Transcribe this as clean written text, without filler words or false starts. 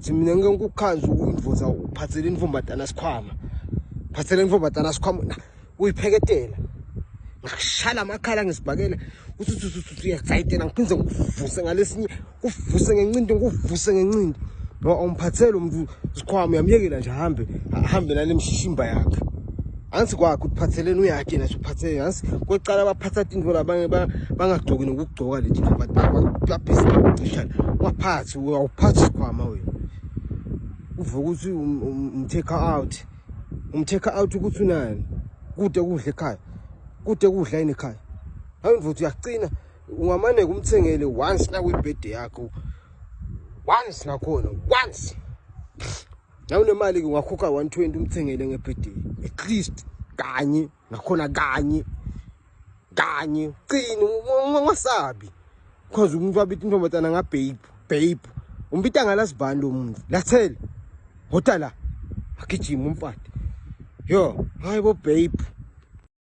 Uthi mina ngeke ngikukhanze ukuyindvoza uphathele intombatana sikhwama. Phathele intombatana sikhwama uyipheketela. Ngakushala amakhala ngesibhakela uthi uthi uthi uyadzayitela ngiphinde ngikuvuse ngalesinye kuvuse ngencinti ngikuvuse ngencinti. Ngoba awumphathele umuntu sikhwama uyamyekela nje ahambe ahambe nale mshishimba yakhe. Ansi kwakhe uphatheleni uyakhe naso uphathele ansi kwecala baphatha tinto labanye bangagcoki nokugcoka leti nto babhizi bakucishana waphathi awuphathi sikhwama wena uvuka ukuthi um, um, umtake out umtake out ukuthi unani kude kudla ekhaya kude kudla yini ekhaya hayi mfuthu uyacina ungamane kumthengele once nakwibhede yakho once nakhona once Nawunemali ke ungakhokha 120 umthengele ngebirthday at least kanye nakhona kanye kanye qini ungasabi because umuntu wabita intombazana nga babe babe umbita ngalasibani lo muntu lathela hota la agijima umfati yo hayi bo babe.